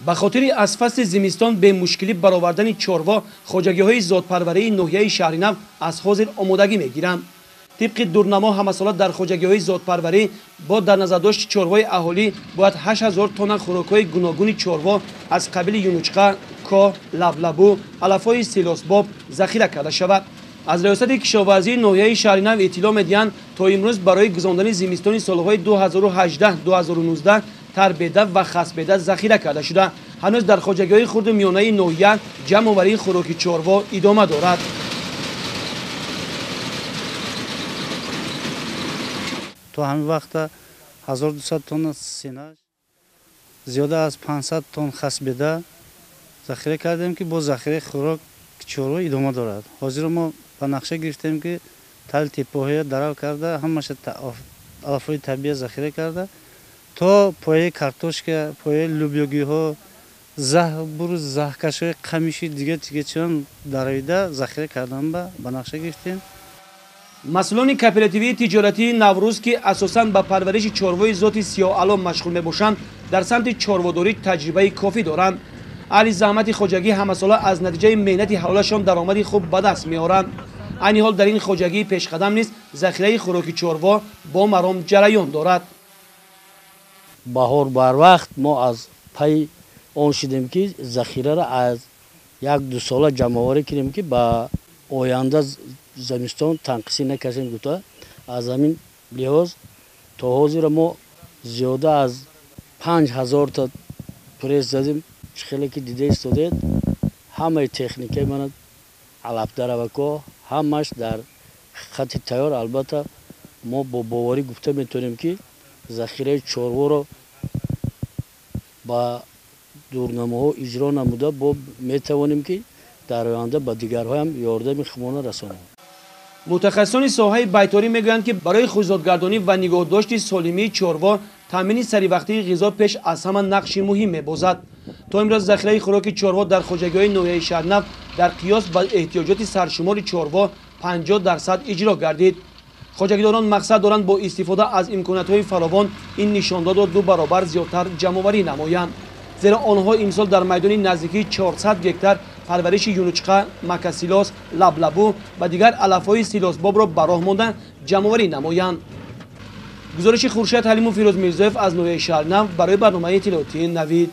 Ба хотири аз фасли зимистон бемушкилӣ баровардани чорво, хоҷагиҳои зодпарварии ноҳияи Шаҳринав аз ҳозир омодагӣ мегиранд. Тибқи дурнамо ҳамасола дар хоҷагиҳои зодпарварӣ бо дар назардошти чорвои аҳолӣ бояд 8000 тонна хӯрокҳои гуногуни чорво аз қабили юнучқа, коҳ, лаблабу, алафҳои силосбоб захира карда шавад. Аз Риёсати кишоварзии ноҳияи Шаҳринав иттилоъ медиҳанд, то имрӯз барои гузарондани зимистони солҳои 2018-2019 тарбеда ва хасбеда захира карда шуда. Ҳанӯз дар хоҷагиҳои хурду миёнаи ноҳия ҷамъоварии хӯроки чорво идома дорад. То ҳамин вақта 1200 тонна сенаж, зиёда аз 500 тонн хасбеда захира кардем, ки бо захираи хӯрок чорво идома дорад. Ҳозир мо ба нақша гирифтем, ки тали теппаҳоя дарав карда, ҳамаша алафҳои табиа захира карда, то пояи картошка, пояи лӯбиёгиҳо, заҳбуру заҳкашҳои қамиши дига тигачиён даравида захира кардан ба нақша гирифтем. Масъулони кооперативии тиҷоратии Наврӯз, ки асосан ба парвариши чорвои зоти сиёҳало машғул мебошанд, дар самти чорводорӣ таҷрибаи кофӣ доранд. Аҳли заҳмати хоҷагӣ ҳамасола аз натиҷаи меҳнати ҳалолашон даромади хуб ба даст меоранд. Айни ҳол дар ин хоҷагии пешқадам низ захираи хӯроки чорво бо маром ҷараён дорад. Баҳор барвақт мо аз пайи он шудем, ки захираро аз як-ду сола ҷамъоварӣ кунем, ки ба оянда зимистон танқисӣ накашем гуфта. Аз ҳамин лиҳоз то ҳозира мо зиёда аз 5000 та пресс задем. Хеле ки дида истодед, ҳамаи техникаи мана алафдаравакҳо ҳамаш дар хати тайёр. Албатта мо бо боварӣ гуфта метавонем, ки захираи чорворо ба дурнамоҳо иҷро намуда бо метавонем, ки дар оянда ба дигарҳоям ёрдами худмона расонем. Мутахассисони соҳаи байторӣ мегӯянд, ки барои хушзодгардонӣ ва нигоҳдошти солимии чорво таъмини саривақтии ғизо пеш аз ҳама нақши муҳим мебозад. То имрӯз захираи хӯроки чорво дар хоҷагиҳои ноҳияи Шаҳринав дар қиёс ба эҳтиёҷоти саршумори чорво 50% иҷро гардид. Хоҷагидорон мақсад доранд бо истифода аз имкониятҳои фаровон ин нишондодро 2 баробар зиёдтар ҷамъоварӣ намоянд. Зеро онҳо имсол дар майдони наздикии 400 гектар парвариши юнучқа, макасилос, лаблабу ва дигар алафҳои силосбобро ба роҳ монда ҷамъоварӣ намоянд. Гузориши Хуршед Ҳалиму Фирӯз Мирзоев аз ноҳияи Шаҳринав барои барномаи иттилоотии Навид.